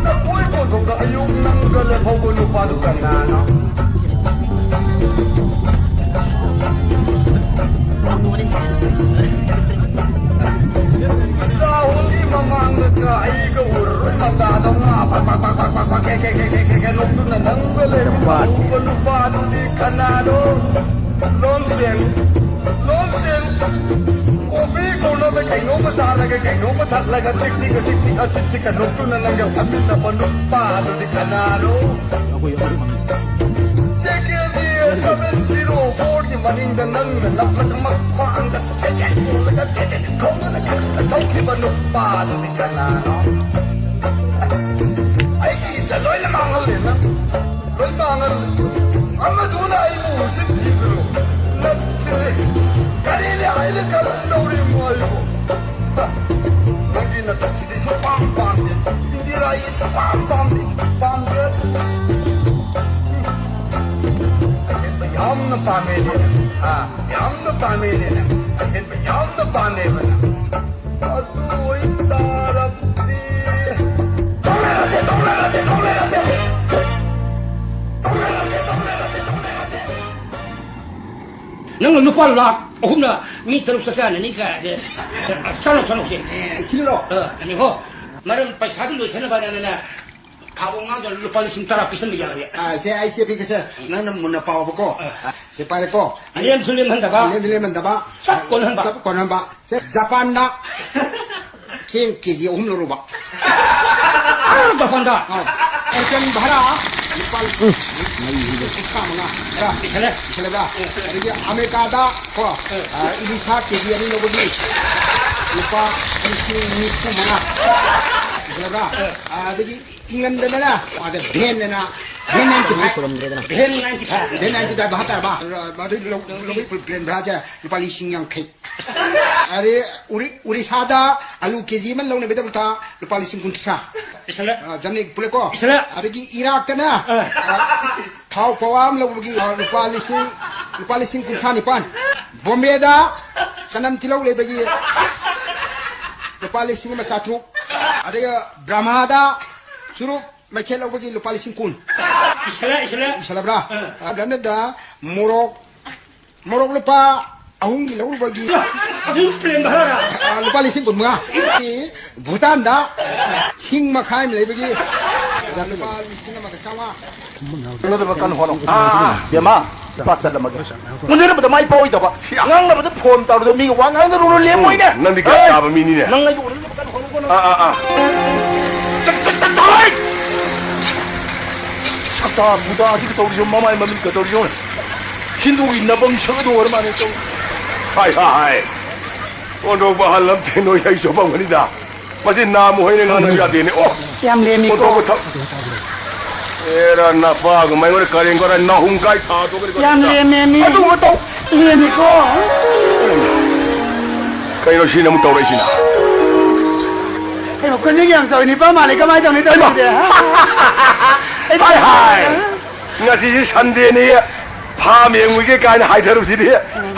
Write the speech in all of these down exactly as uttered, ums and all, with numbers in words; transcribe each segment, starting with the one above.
ꯅꯈꯣꯏ ꯀꯣꯟꯊꯣꯡꯗ ꯑꯌꯨꯛ ꯅꯪꯒ ꯂꯦꯞꯍꯧꯕ ꯅꯨꯄꯥꯗꯨ ꯀꯅꯥꯅꯣ? ꯏꯁꯥ ꯍꯣꯜꯒꯤ ꯃꯃꯥꯡꯗꯒ ꯑꯩꯒ ꯎꯔꯔꯣꯏ ꯃꯇꯥꯗꯧꯅ ꯄꯛ ꯄꯛ ꯄꯛ ꯄꯛ ꯄꯛ ꯄꯛ ꯀꯦ ꯀꯦ ꯀꯦ ꯀꯦ ꯀꯦ ꯀꯦ ꯅꯣꯛꯇꯨꯅ ꯅꯪꯒ ꯂꯩꯔꯝꯕ ꯅꯨꯄꯥꯗꯨꯗꯤ ꯀꯅꯥꯅꯣ? ꯂꯣꯟꯁꯦꯟ, ꯂꯣꯟꯁꯦꯟ, ꯀꯣꯐꯤ ꯀꯣꯔꯅꯔꯗ ꯀꯩꯅꯣꯝꯃ ꯆꯥꯔꯒ, ꯀꯩꯅꯣꯝꯃ ꯊꯛꯂꯒ, ꯇꯤꯛ ꯇꯤꯛ ꯇꯤꯛ ꯇꯤꯛ ꯇꯤꯛ ꯇꯤꯛ ꯅꯣꯛꯇꯨꯅ ꯅꯪꯒ ꯐꯝꯃꯤꯟꯅꯕ ꯅꯨꯄꯥꯗꯨꯗꯤ ꯀꯅꯥꯅꯣ? ꯁꯦꯀꯦꯟ ꯁꯚꯦꯟ ꯖꯤꯔꯣ ꯐꯣꯔꯒꯤ ꯃꯅꯤꯡꯗ ꯅꯪꯅ ꯅꯞꯂꯒ ꯃꯈ꯭ꯋꯥꯡꯗ ꯁꯦꯠ ꯁꯦꯠ ꯀꯣꯜꯂꯒ ꯇꯦꯠ ꯇꯦꯠ ꯈꯧꯗꯨꯅ ꯀꯛꯁꯤꯗ ꯊꯧꯈꯤꯕ ꯅꯨꯄꯥꯗꯨꯗꯤ ꯀꯅꯥꯅꯣ? ꯑꯩꯒꯤ ꯏꯖꯠ ꯂꯣꯏꯅ ꯃꯥꯡꯍꯜꯂꯦ ꯅꯪ, ꯂꯣꯏ ꯃꯥꯡꯍꯜꯂꯦ꯫ ꯑꯃꯗꯨꯅ ꯑꯩꯕꯨ ꯎꯁꯤꯠꯈꯤꯗ꯭ꯔꯣ? ꯅꯠꯇꯦ, ꯀꯔꯤꯅꯤ ꯍꯥꯏꯅ ꯀꯔꯝꯗꯧꯔꯤꯕꯅꯣ ꯑꯩꯕꯨ? ꯅꯪꯒꯤ ꯅꯇꯛꯁꯤꯗꯤ ꯁꯨꯄꯥꯝ ꯄꯥꯝꯗꯦ, ꯏꯟꯗꯤꯔꯥꯒꯤ ꯁꯨꯄꯥꯝ ꯄꯥꯝꯗꯦ, ꯄꯥꯝꯗꯦ꯫ ꯑꯍꯦꯟꯕ ꯌꯥꯝꯅ ꯄꯥꯝꯃꯦꯅꯦ꯫ ꯑꯥ, ꯌꯥꯝꯅ ꯄꯥꯝꯃꯦꯅꯦ꯫ ꯑꯍꯦꯟꯕ ꯌꯥꯝꯅ ꯄꯥꯝꯃꯦꯕ ꯅꯪ꯫ ꯑꯗꯨ ꯑꯣꯏꯇꯥꯔꯕꯗꯤ ꯇꯧꯅꯔꯁꯦ, ꯇꯧꯅꯔꯁꯦ, ꯇꯧꯅꯔꯁꯦ꯫ ꯇꯧꯅꯔꯁꯦ, ꯇꯧꯅꯔꯁꯦ, ꯇꯧꯅꯔꯁꯦ꯫ ꯅꯪꯅ ꯂꯨꯄꯥ ꯂꯥꯈ ꯑꯍꯨꯝꯅ ꯃꯤ ꯇꯔꯨꯛ ꯆꯥꯛ ꯆꯥꯅꯅꯤ ꯀꯥꯏꯗꯤ꯫ ꯆꯠꯂꯣ, ꯆꯠꯂꯣ, ꯁꯤ꯫ ꯁꯤꯜꯂꯣ꯫ ꯑ, ꯑꯅꯤ ꯍꯣ꯫ ꯃꯔꯝ ꯄꯩꯁꯥꯗꯨ ꯂꯣꯏꯁꯤꯟꯅꯕ ꯅꯪꯅ ꯊꯥ ꯑꯍꯨꯝ ꯃꯉꯥꯗ ꯂꯨꯄꯥ ꯂꯤꯁꯤꯡ ꯇꯔꯥ ꯄꯤꯁꯟꯕ ꯌꯥꯔꯦ꯫ ꯑ, ꯁꯦ, ꯑꯩ ꯁꯦ ꯄꯤꯒꯦꯁꯦ꯫ ꯅꯪꯅ ꯃꯨꯟꯅ ꯄꯥꯎꯕꯀꯣ꯫ ꯑ꯫ ꯁꯦ ꯄꯥꯏꯔꯦꯀꯣ꯫ ꯂꯦꯝꯁꯨ ꯂꯦꯝꯍꯟꯗꯕ꯫ ꯂꯦꯝꯁꯨ ꯂꯦꯝꯍꯟꯗꯕ꯫ ꯆꯞ ꯀꯣꯟꯍꯟꯕ꯫ ꯆꯞ ꯀꯣꯟꯍꯟꯕ꯫ ꯁꯦ, ꯖꯄꯥꯟꯗ ꯆꯦꯡ ꯀꯦ ꯖꯤ ꯑꯍꯨꯝ ꯂꯧꯔꯨꯕ꯫ ꯑꯥ, ꯖꯄꯥꯟꯗ? ꯑꯥ꯫ ꯑꯦꯌꯔꯄ꯭ꯂꯦꯟ ꯚꯔꯥ ꯂꯨꯄꯥ ꯂꯤꯁꯤꯡ ꯀꯨꯟꯊ꯭ꯔꯥ ꯃꯉꯥ꯫ ꯄꯤꯁꯜꯂꯦ꯫ ꯄꯤꯁꯜꯂꯦꯕ꯫ ꯑꯗꯒꯤ ꯑꯃꯦꯔꯤꯀꯥꯗ ꯀꯣ, ꯑ, ꯏꯂꯤꯁꯥ ꯀꯦ ꯖꯤ ꯑꯅꯤ ꯂꯧꯕꯒꯤ ꯂꯨꯄꯥ ꯂꯤꯁꯤꯡ ꯅꯤꯐꯨ ꯃꯉꯥ꯫ ꯄꯤꯁꯜꯂꯕ꯭ꯔꯥ? ꯑꯗꯒꯤ ꯏꯪꯂꯟꯗꯅ, ꯑꯗ ꯚꯦꯟ ꯑꯅ, one ninety five. One ninety five. One ninety five ꯍꯥꯞꯇꯥꯔꯕ? ꯑꯗꯨ ꯂꯧ-, ꯂꯧꯕꯒꯤ ꯄ꯭ꯂꯦꯟ ꯚꯔꯥꯁꯦ ꯂꯨꯄꯥ ꯂꯤꯁꯤꯡ ꯌꯥꯡꯈꯩ꯫ ꯑꯗꯩ ꯎꯔꯤ-, ꯎꯔꯤꯁꯥꯗ ꯑꯂꯨ ꯀꯦ ꯖꯤ ꯑꯃ ꯂꯧꯅꯕꯒꯤꯗꯃꯛꯇ ꯂꯨꯄꯥ ꯂꯤꯁꯤꯡ ꯀꯨꯟꯊ꯭ꯔꯥ꯫ ꯄꯤꯁꯜꯂꯦ꯫ ꯑ, ꯖꯝꯅꯦ ꯄꯨꯂꯦꯀꯣ꯫ ꯄꯤꯁꯜꯂꯦ꯫ ꯑꯗꯒꯤ ꯏꯔꯥꯛꯇꯅ, ꯑ꯫ ꯑ, ꯊꯥꯎ ꯄꯋꯥ ꯑꯃ ꯂꯧꯕꯒꯤ, ꯑ, ꯂꯨꯄꯥ ꯂꯤꯁꯤꯡ, ꯂꯨꯄꯥ ꯂꯤꯁꯤꯡ ꯀꯨꯟꯊ꯭ꯔꯥ ꯅꯤꯄꯥꯟ꯫ ꯕꯣꯝꯕꯦꯗ ꯆꯅꯝ ꯇꯤꯜꯍꯧ ꯂꯩꯕꯒꯤ ꯂꯨꯄꯥ ꯂꯤꯁꯤꯡ ꯑꯃ ꯆꯥꯇ꯭ꯔꯨꯛ꯫ ꯑꯗꯒꯤ ꯕ꯭ꯔꯍꯃꯥꯗ ꯆꯨꯔꯨꯞ ꯃꯩꯈꯦꯠ ꯂꯧꯕꯒꯤ ꯂꯨꯄꯥ ꯂꯤꯁꯤꯡ ꯀꯨꯟ꯫ ꯏꯁꯜꯂꯦ, ꯏꯁꯜꯂꯦ꯫ ꯏꯁꯜꯂꯕ꯭ꯔꯥ? ꯑꯥ꯫ ꯑꯗꯨꯗ ꯃꯣꯔꯣꯛ, ꯃꯣꯔꯣꯛ ꯂꯨꯄꯥ ꯑꯍꯨꯝꯒꯤ ꯂꯧꯔꯨꯕꯒꯤ ꯑꯗꯨ ꯄ꯭ꯂꯦꯟ ꯚꯔꯥꯔꯥ? ꯑꯥ, ꯂꯨꯄꯥ ꯂꯤꯁꯤꯡ ꯀꯨꯟ ꯃꯉꯥ꯫ ꯚꯨꯇꯥꯟꯗ ꯍꯤꯡ ꯃꯈꯥꯏ ꯑꯃ ꯂꯩꯕꯒꯤ ꯂꯨꯄꯥ ꯂꯤꯁꯤꯡ ꯑꯃꯒ ꯆꯥꯝꯃꯉꯥ꯫ ꯀꯩꯅꯣ ꯇꯧꯕ ꯀꯟꯅ ꯍꯣꯠꯅꯧ꯫ ꯑꯥ, ꯑꯥ, ꯑꯥ, ꯕꯦꯝꯃ, ꯏꯄꯥ ꯆꯠꯂꯝꯃꯒꯦ꯫ ꯎꯅꯅꯕꯗ ꯃꯥꯏ ꯄꯥꯛꯑꯣꯏꯗꯕ꯫ ꯁꯤꯌꯥ꯫ ꯉꯥꯡꯅꯕꯗ ꯐꯣꯟ ꯇꯧꯔꯗ ꯃꯤꯒ ꯋꯥ ꯉꯥꯡꯅꯔꯨꯅꯨ, ꯂꯦꯝꯃꯣꯏꯅꯦ꯫ ꯎꯝ, ꯅꯪꯗꯤ ꯒ꯭ꯌꯥꯟ ꯍꯦ! ꯇꯥꯕ ꯃꯤꯅꯤꯅꯦ꯫ ꯅꯪ ꯑꯩꯒ ꯎꯅꯅꯕ ꯀꯟꯅ ꯍꯣꯠꯅꯧꯀꯣ ꯅꯪ꯫ ꯑꯥ, ꯑꯥ, ꯑꯥ꯫ ꯆꯠ, ꯆꯠ, ꯆꯠ, ꯆꯠ, ꯍꯣꯏ! ꯁꯛꯇꯥ ꯄꯨꯗꯥꯁꯤꯒ ꯇꯧꯔꯤꯁꯤ, ꯃꯃꯥꯏ ꯃꯃꯤꯠꯀ ꯇꯧꯔꯤꯁꯤ꯫ ꯍꯤꯟꯗꯨꯒꯤ ꯅꯕꯪ ꯁꯛ ꯑꯗꯨ ꯑꯣꯏꯔ ꯃꯥꯜꯂꯦ ꯇꯧ꯫ ꯍꯥꯏ, ꯍꯥꯏ, ꯍꯥꯏ꯫ ꯑꯣꯟꯊꯣꯛꯄ ꯑꯍꯜ ꯑꯃ ꯊꯦꯡꯅꯩ, ꯑꯩ ꯆꯣꯞꯄꯝꯒꯅꯤꯗ꯫ ꯃꯁꯤ ꯅꯥꯝꯃ ꯍꯣꯏꯅ ꯉꯥꯡꯅꯕ ꯌꯥꯗꯦꯅꯦ꯫ ꯑꯣ! ꯌꯥꯝ ꯂꯦꯝꯃꯤꯀꯣ꯫ ꯑꯣꯟꯊꯣꯛꯄ ꯊꯛ-, ꯑꯦꯔꯥ, ꯅꯄꯥꯒ ꯃꯩꯉꯣꯟꯗ ꯀꯔꯦꯝ ꯀꯔꯦꯝ ꯅꯥꯍꯨꯝ ꯀꯥꯏ ꯊꯥꯗꯣꯛꯀꯅꯤ꯫ ꯌꯥꯝ ꯂꯦꯝꯃꯦꯃꯤ꯫ ꯑꯗꯨꯒꯨꯝꯕ ꯇꯧ-, ꯂꯦꯝꯃꯤꯀꯣ꯫ ꯀꯩꯅꯣ ꯁꯤꯅ ꯑꯃꯨꯛ ꯇꯧꯔꯛꯏꯁꯤꯅ? ꯀꯩꯅꯣ, ꯈꯣꯟꯖꯦꯜ ꯌꯥꯝ ꯆꯥꯎꯏ, ꯅꯤꯄꯥ ꯃꯥꯜꯂꯦ, ꯀꯃꯥꯏꯅ ꯇꯧꯅꯤ ꯇꯧꯔꯤꯁꯤꯗꯤ? ꯍꯥꯏ, ꯍꯥꯏ꯫ ꯉꯁꯤꯁꯤ ꯁꯟꯗꯦꯅꯤ, ꯐꯥꯝ ꯌꯦꯡꯉꯨꯒꯦ ꯀꯥꯏꯅ ꯍꯥꯏꯊꯔꯨꯁꯤꯗꯤ,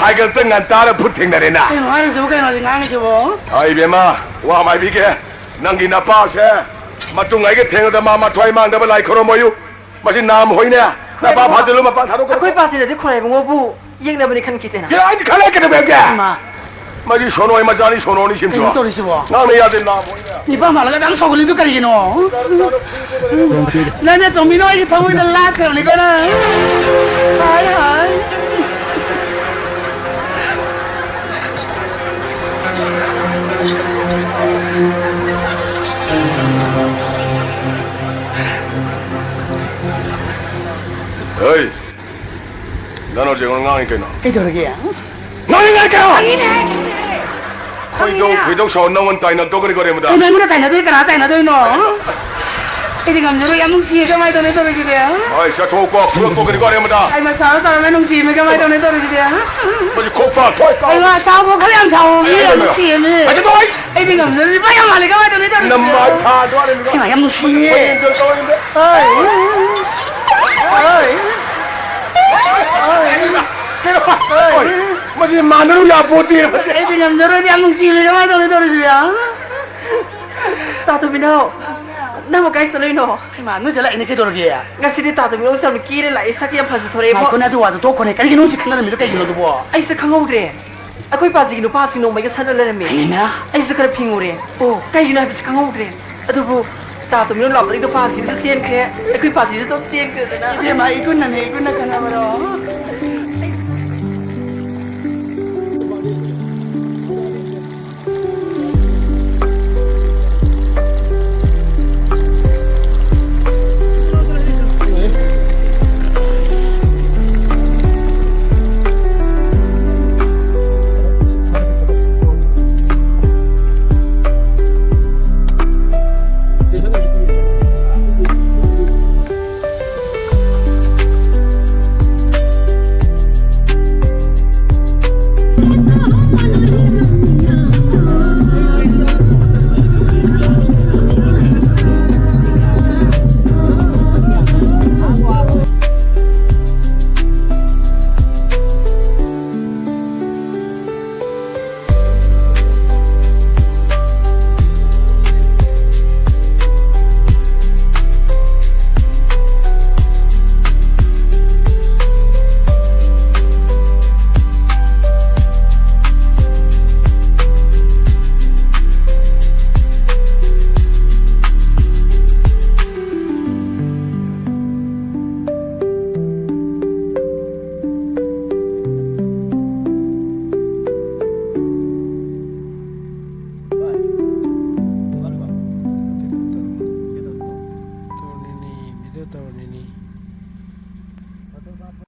ꯍꯥꯏꯒꯠꯇ ꯉꯟꯇꯥꯅ ꯚꯨꯠ ꯊꯦꯡꯅꯔꯦꯅ꯫ ꯀꯩꯅꯣ ꯍꯥꯏꯔꯤꯁꯤꯕꯨ, ꯀꯩꯅꯣ ꯍꯧꯖꯤꯛ ꯉꯥꯡꯉꯤꯁꯤꯕꯣ? ꯍꯥꯏ ꯏꯕꯦꯝꯃ, ꯋꯥ ꯑꯃ ꯍꯥꯏꯕꯤꯒꯦ, ꯅꯪꯒꯤ ꯅꯄꯥꯁꯦ ꯃꯇꯨꯡ ꯑꯩꯒ ꯊꯦꯡꯅꯗ ꯃꯥ ꯃꯊ꯭ꯋꯥꯏ ꯃꯥꯡꯗꯕ ꯂꯥꯏ ꯈꯨꯔꯨꯝꯃꯣꯌꯨ꯫ ꯃꯁꯤ ꯅꯥꯝ ꯍꯣꯏꯅꯦ, ꯅꯄꯥ ꯀꯩꯅꯣ? ꯐꯥꯖꯤꯜꯂꯨ, ꯃꯄꯥꯟ ꯊꯥꯗꯣꯛꯀꯅꯨ꯫ ꯑꯩꯈꯣꯏ ꯄꯥꯁꯤꯗꯗꯤ ꯈꯨꯔꯥꯏ ꯏꯕꯨꯡꯉꯣꯕꯨ ꯌꯦꯛꯅꯕꯅꯤ ꯈꯟꯈꯤꯗꯦꯅ꯫ ꯌꯥ, ꯑꯩꯗꯤ ꯈꯜꯂꯦ ꯀꯩꯗꯧꯒꯦ? ꯏꯃꯥ꯫ ꯃꯁꯤ ꯁꯣꯅꯣꯏ ꯃꯆꯥꯅꯤ, ꯁꯣꯅꯣꯅꯤ ꯁꯤꯝꯁꯨ꯫ ꯀꯩꯅꯣ ꯇꯧꯔꯤꯁꯤꯕꯣ? ꯉꯥꯡꯅ ꯌꯥꯗꯦ, ꯅꯥꯝ ꯍꯣꯏꯅꯦ꯫ ꯅꯤꯄꯥ ꯃꯥꯜꯂꯒ ꯑꯗꯨꯝ ꯁꯥꯎꯒꯠꯂꯤꯗꯨ ꯀꯔꯤꯒꯤꯅꯣ? ꯅꯪꯅ ꯇꯣꯝꯕꯤꯅꯣ ꯑꯩꯒꯤ ꯊꯃꯣꯏꯗ ꯂꯥꯠꯈ꯭ꯔꯕꯅꯤꯀꯣ ꯅꯪ꯫ ꯍꯥꯏ, ꯍꯥꯏ꯫ ꯍꯩ! ꯅꯪ ꯍꯧꯖꯤꯛ ꯑꯩꯉꯣꯟꯗ ꯉꯥꯡꯉꯤ ꯀꯩꯅꯣ? ꯀꯩꯗꯧꯔꯒꯦ? ꯉꯥꯡꯉꯤ ꯀꯩꯅꯣ? ꯈꯪꯉꯤꯅꯦ꯫ ꯈꯣꯏꯗꯧ, ꯈꯪꯉꯤꯅꯦ꯫ ꯈꯣꯏꯗꯧ ꯁꯥꯎ ꯅꯪꯉꯣꯟꯗ ꯇꯥꯏꯅꯗꯧꯒꯅꯤ ꯀꯣ ꯔꯦꯃꯨꯗꯥ꯫ ꯀꯩꯅꯣ ꯑꯩꯉꯣꯟꯗ ꯇꯥꯏꯅꯗꯣꯏ ꯀꯅꯥ ꯇꯥꯏꯅꯗꯣꯏꯅꯣ? ꯑꯩꯗꯤ ꯉꯝꯖꯔꯣꯏ, ꯌꯥꯝ ꯅꯨꯡꯁꯤꯌꯦ, ꯀꯃꯥꯏꯅ ꯇꯧꯅꯤ ꯇꯧꯔꯤꯁꯤꯗꯤ? ꯍꯣꯏ, ꯆꯠꯊꯣꯛꯀꯣ, ꯐꯨꯔꯛꯇꯣꯛꯀꯅꯤꯀꯣ ꯔꯦꯃꯨꯗꯥ꯫ ꯑꯩ ꯃꯆꯥ ꯆꯥꯎꯔ ꯃꯤ ꯅꯨꯡꯁꯤꯌꯦ, ꯀꯃꯥꯏꯅ ꯇꯧꯅꯤ ꯇꯧꯔꯤꯁꯤꯗꯤ? ꯃꯁꯤ ꯈꯣꯛ ꯐꯥ, ꯊꯣꯏ ꯀꯥꯎ꯫ ꯑꯩ ꯃꯆꯥꯕꯨ ꯈꯔ ꯌꯥꯝ ꯁꯥꯎꯕ ꯃꯤ ꯌꯥꯝ ꯅꯨꯡꯁꯤꯌꯦ ꯃꯤ꯫ ꯑꯩꯗꯤ ꯉꯝꯖꯔꯣꯏ, ꯏꯄꯥ ꯌꯥꯝ ꯃꯥꯜꯂꯦ, ꯀꯃꯥꯏꯅ ꯇꯧꯅꯤ ꯇꯧꯔꯤꯁꯤꯗꯤ? ꯅꯃꯥꯏ ꯐꯥ, ꯑꯗꯨ ꯍꯥꯏꯔꯤꯕ꯫ ꯑꯩ ꯌꯥꯝ ꯅꯨꯡꯁꯤꯌꯦ꯫ ꯍꯣꯏ, ꯍꯣꯏ꯫ ꯀꯩꯅꯣ? ꯍꯣꯏ꯫ ꯃꯁꯤ ꯃꯥꯟꯅꯔꯨ ꯌꯥꯄꯣꯠꯇꯦ, ꯃꯁꯤ꯫ ꯑꯩꯗꯤ ꯉꯝꯖꯔꯣꯏꯗꯤ, ꯌꯥꯝ ꯅꯨꯡꯁꯤꯕꯅꯤ, ꯀꯃꯥꯏꯅ ꯇꯧꯅꯤ ꯇꯧꯔꯤꯁꯤꯗꯤ? ꯇꯥ ꯇꯣꯝꯕꯤꯅꯥꯎ, ꯅꯪꯕꯨ ꯀꯥꯏ ꯆꯠꯂꯨꯏꯅꯣ? ꯍꯩꯃꯥ, ꯅꯣꯏꯗ ꯂꯥꯛꯏꯅꯦ ꯀꯩꯗꯧꯔꯒꯦ? ꯉꯁꯤꯗꯤ ꯇꯥ ꯇꯣꯝꯕꯤꯔꯣꯁꯦ ꯌꯥꯝꯅ ꯀꯦꯔ ꯂꯥꯛꯑꯦ, ꯁꯛ ꯌꯥꯝ ꯐꯖꯊꯣꯔꯛꯑꯦꯕꯣ꯫ ꯉꯥꯏꯈꯣꯅꯦ, ꯑꯗꯨ ꯋꯥꯗꯣ ꯇꯣꯛꯈꯣꯅꯦ꯫ ꯀꯔꯤꯒꯤꯅꯣ ꯍꯧꯖꯤꯛ ꯈꯪꯅꯔꯝꯃꯤꯗꯣ ꯀꯩꯒꯤꯅꯣ ꯑꯗꯨꯕꯣ? ꯑꯩꯁꯦ ꯈꯪꯍꯧꯗ꯭ꯔꯦ꯫ ꯑꯩꯈꯣꯏ ꯄꯥꯁꯤꯒꯤ ꯅꯨꯄꯥꯁꯤꯡ ꯅꯣꯡꯃꯩꯒ ꯁꯠꯂ ꯂꯩꯔꯝꯃꯦ꯫ ꯍꯩꯃꯥ꯫ ꯑꯩꯁꯨ ꯈꯔ ꯐꯤꯡꯉꯨꯔꯦ꯫ ꯑꯣ, ꯀꯩꯒꯤꯅꯣ ꯍꯥꯏꯕꯁꯤ ꯈꯪꯍꯧꯗ꯭ꯔꯦ꯫ ꯑꯗꯨꯕꯨ ꯇꯥ ꯇꯣꯝꯕꯤꯔꯣ ꯂꯥꯎꯕꯗꯒꯤ ꯅꯨꯄꯥꯁꯤꯡꯁꯨ ꯆꯦꯟꯈ꯭ꯔꯦ, ꯑꯩꯈꯣꯏ ꯄꯥꯁꯤꯁꯨ ꯑꯗꯨꯝ ꯆꯦꯟꯈ꯭ꯔꯦꯗꯅ꯫ ꯏꯕꯦꯝꯃ, ꯏꯒꯨꯟꯅꯅꯦ, ꯏꯒꯨꯟꯅ ꯈꯪꯉꯕ꯭ꯔꯣ?